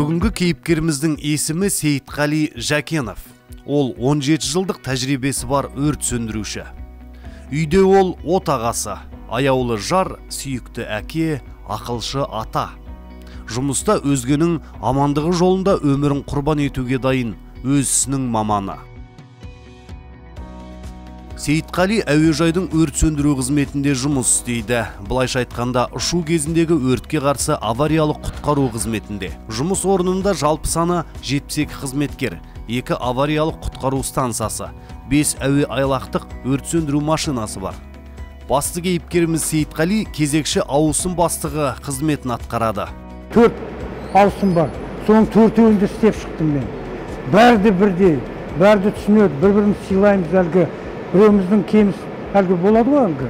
Бүгінгі кейіпкеріміздің есімі Сейітқали Жәкенов. Ол 17 жылдық тәжірибесі бар өрт сөндіруші. Үйде ол отағасы, аяулы жар, сүйікті әке, ақылшы ата. Жұмыста өзгенің амандығы жолында өмірін құрбан етуге дайын өз ісінің маманы. Сейітқали әуежайдың өрт сөндіру қызметінде жұмыс істейді. Былайша айтқанда, ұшу кезіндегі өртке қарсы авариялық құтқару қызметінде. Жұмыс орнында жалпы саны 72 қызметкер, 2 авариялық құтқару стансасы, 5 әуе айлақтық өрт сөндіру машинасы бар. Басты кейіпкеріміз Сейітқали кезекші ауысым бастығы қызметін атқарады. 4 ауысым бар. Соның төртеуін де істеп шықтым мен. Бәрі де бірдей, бәрі де түсінеді, бір-бірімізді сыйлаймыз әлгі. Біреуміздің кеміс әлгі болады ғой әлгі.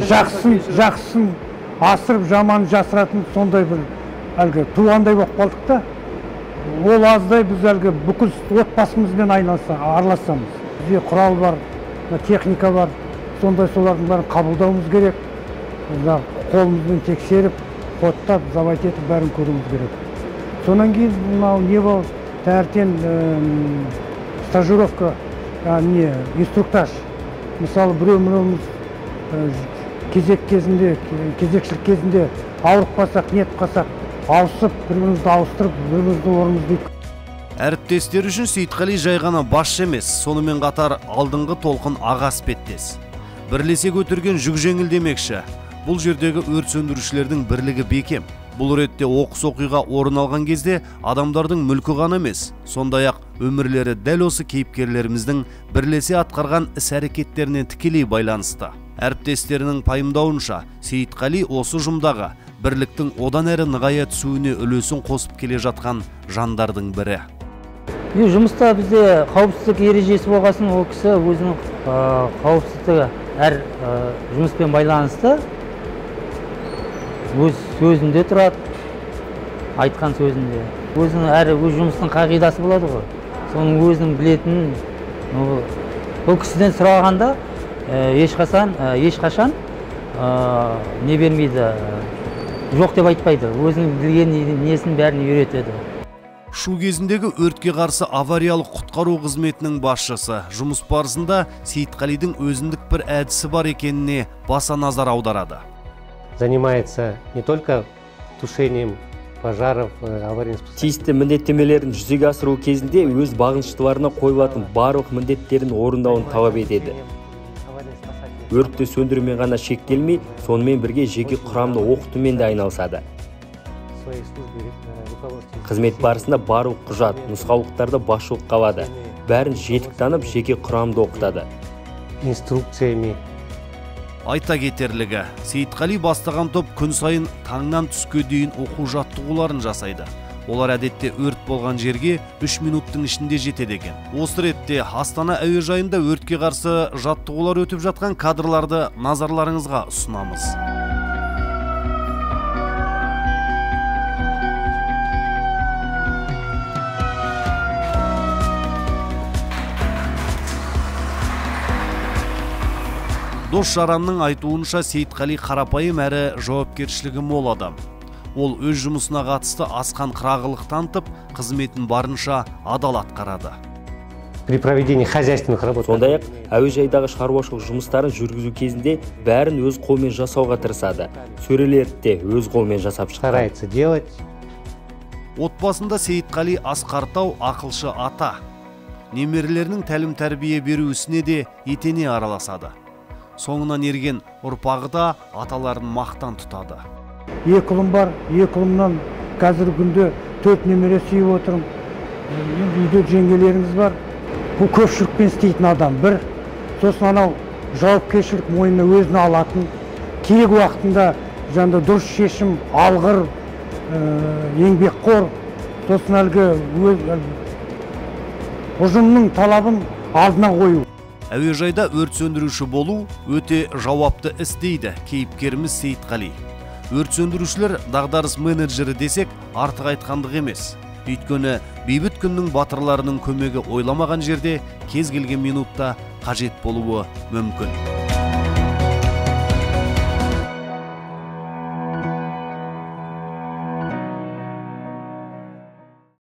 Жақсысын асырып, жаманын жасыратын сондай бір әлгі туғандай болып қалдық та. Ол аздай біз әлгі бүкіл отбасымызбен араласамыз. Бізде құрал бар, техника бар, сондай солардың бәрін қабылдауымыз керек. Қолымызбен тексеріп, қоттап, завод етіп бәрін көруіміз керек. Сонан кейін мынау не болды, таңертең стажировка, не, инструктаж. Мысалы, біреу-міреуміз кезек кезінде, кезекшілік кезінде ауырып қалсақ, нетіп қалсақ, ауысып, бір-бірімізді ауыстырып, бір-біріміздің орнымызды. Әріптестері үшін Сейітқали жай ғана басшы емес, сонымен қатар алдыңғы толқын аға іспеттес. Бірлесе көтерген жүк жеңіл демекші. Бұл жердегі өрт сөндірушілердің бірлігі бекем. Бұл ретте оқыс оқиға орын алған кезде адамдардың мүлкі ғана емес, сондай-ақ өмірлері дәл осы кейіпкерлеріміздің бірлесе атқарған іс-әрекеттеріне тікелей байланысты. Әріптестерінің пайымдауынша, Сейітқали осы ұжымдағы бірліктің одан әрі нығая түсуіне үлесін қосып келе жатқан жандардың бірі. Жұмыста бізде қауіпсіздік ережесі болғасын, ол кісі өзінің қауіпсіздігі әр жұмыспен байланысты өз сөзінде тұрады, айтқан сөзінде. Өзінің әрі өз жұмысының қағидасы болады ғой. Соның өзінің білетінін бұл кісіден сұрағанда ешқашан не бермейді, жоқ деп айтпайды. Өзінің білген несін бәрін үйретеді. Ұшу кезіндегі өртке қарсы авариялық құтқару қызметінің басшысы жұмыс барысында Сейітқалидің өзіндік бір әдісі бар екеніне баса назар аударады. Занимается не только тушением пожаров, аварийных. Тиісті міндеттемелерін жүзеге асыру кезінде өз бағыныштыларына қойылатын барлық міндеттерін орындауын талап етеді. Өртті сөндірумен ғана шектелмей, сонымен бірге жеке құрамды оқытумен де айналысады. Қызмет барысында барлық құжат, нұсқаулықтарды басшылыққа алады. Бәрін жетік танып, жеке құрамды оқытады. Инструкциями. Айта кетерлігі, Сейітқали бастаған топ күн сайын таңнан түске дейін оқу жаттығуларын жасайды. Олар әдетте өрт болған жерге 3 минуттың ішінде жетеді екен. Осы ретте Астана әуежайында өртке қарсы жаттығулар өтіп жатқан кадрларды назарларыңызға ұсынамыз. Дос жаранның айтуынша, Сейітқали қарапайым әрі жауапкершілігі мол адам. Ол өз жұмысына қатысты асқан қырағылық танытып, қызметін барынша адал атқарады. При проведении хозяйственных работ. Сондай-ақ, әуежайдағы шаруашылық жұмыстарын жүргізу кезінде бәрін өз қолымен жасауға тырысады. Сөрелерді де өз қолымен жасап шыққан. Старается делать. Отбасында Сейітқали асқар тау, ақылшы ата. Немерелерінің тәлім-тәрбие беру ісіне де етене араласады. Соңынан ерген ұрпағы да аталарын мақтан тұтады. 2 ұлым бар, 2 ұлымнан қазіргі күнде 4 немере сүйіп отырмын. Енді үйде жеңгелеріміз бар. Бұл көпшілікпен істейтін адам бір. Сосын анау жауапкершілік мойнына өзіне алатын, керек уақытында жанында дұрыс шешім алғыр, еңбекқор, сосын әлгі ұжымның талабын алдына қою. Әуежайда өрт сөндіруші болу өте жауапты іс дейді кейіпкеріміз Сейітқали. Өрт сөндірушілер дағдарыс менеджері десек артық айтқандық емес. Өйткені бейбіт күннің батырларының көмегі ойламаған жерде кез келген минутта қажет болуы мүмкін.